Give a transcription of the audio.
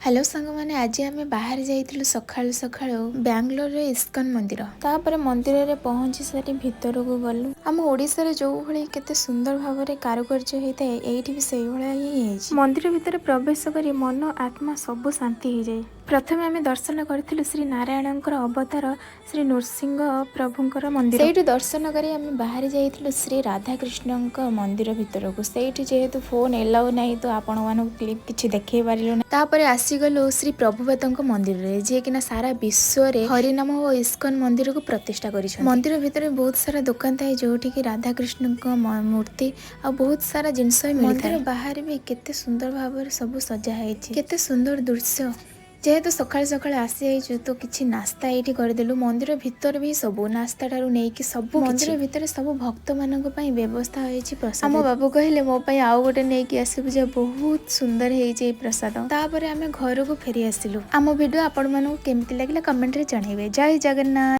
Hello ସାଙ୍ଗମାନେ, ଆଜି ଆମେ ବାହାରି ଯାଇଥିଲୁ ସକାଳୁ ସକାଳୁ ବାଙ୍ଗାଲୋରର ଇସ୍କନ ମନ୍ଦିର। ତାପରେ ମନ୍ଦିରରେ ପହଞ୍ଚି ସାରି ଭିତରକୁ ଗଲୁ। ଆମ ଓଡ଼ିଶାରେ ଯେଉଁଭଳି କେତେ ସୁନ୍ଦର ଭାବରେ କାରୁକାର୍ଯ୍ୟ ହେଇଥାଏ, ଏଇଠି ବି ସେଇଭଳିଆ ହିଁ ହେଇଛି। ମନ୍ଦିର ଭିତରେ ପ୍ରବେଶ କରି ମନ, ଆତ୍ମା ସବୁ ଶାନ୍ତି ହେଇଯାଏ। ପ୍ରଥମେ ଆମେ ଦର୍ଶନ କରିଥିଲୁ ଶ୍ରୀ ନାରାୟଣଙ୍କର ଅବତାର ଶ୍ରୀ ନୃସିଂହ ପ୍ରଭୁଙ୍କର ମନ୍ଦିର। ସେଇଠୁ ଦର୍ଶନ କରି ଆମେ ବାହାରି ଯାଇଥିଲୁ ଶ୍ରୀ ରାଧାକୃଷ୍ଣଙ୍କ ମନ୍ଦିର ଭିତରକୁ। ସେଇଠି ଯେହେତୁ ଫୋନ୍ ଏଲାଉ ନାହିଁ, ତ ଆପଣମାନଙ୍କୁ କ୍ଲିପ୍ କିଛି ଦେଖେଇ ପାରିଲୁ ନାହିଁ। ତାପରେ ଆସିଗଲୁ ଶ୍ରୀ ପ୍ରଭୁପାଦଙ୍କ ମନ୍ଦିରରେ, ଯିଏକିନା ସାରା ବିଶ୍ୱରେ ହରିନାମ ଓ ଇସ୍କନ ମନ୍ଦିରକୁ ପ୍ରତିଷ୍ଠା କରିଛନ୍ତି। ମନ୍ଦିର ଭିତରେ ବହୁତ ସାରା ଦୋକାନ ଥାଏ, ଯୋଉଠିକି ରାଧାକୃଷ୍ଣଙ୍କ ମୂର୍ତ୍ତି ଆଉ ବହୁତ ସାରା ଜିନିଷ ବି ମିଳିଥାଏ। ମନ୍ଦିର ବାହାରେ ବି କେତେ ସୁନ୍ଦର ଭାବରେ ସବୁ ସଜା ହେଇଛି। କେତେ ସୁନ୍ଦର ଦୃଶ୍ୟ! ଯେହେତୁ ସକାଳୁ ସକାଳୁ ଆସିଯାଇଛୁ, ତ କିଛି ନାସ୍ତା ଏଇଠି କରିଦେଲୁ। ମନ୍ଦିର ଭିତରେ ବି ସବୁ ନାସ୍ତା ଠାରୁ ନେଇକି ସବୁ, ମନ୍ଦିର ଭିତରେ ସବୁ ଭକ୍ତମାନଙ୍କ ପାଇଁ ବ୍ୟବସ୍ଥା ହେଇଛି ପ୍ରସାଦ। ଆମ ବାବୁ କହିଲେ, "ମୋ ପାଇଁ ଆଉ ଗୋଟେ ନେଇକି ଆସିବୁ ଯେ, ବହୁତ ସୁନ୍ଦର ହେଇଛି ଏଇ ପ୍ରସାଦ।" ତାପରେ ଆମେ ଘରକୁ ଫେରି ଆସିଲୁ। ଆମ ଭିଡ଼ିଓ ଆପଣମାନଙ୍କୁ କେମିତି ଲାଗିଲା, କମେଣ୍ଟରେ ଜଣାଇବେ। ଜୟ ଜଗନ୍ନାଥ।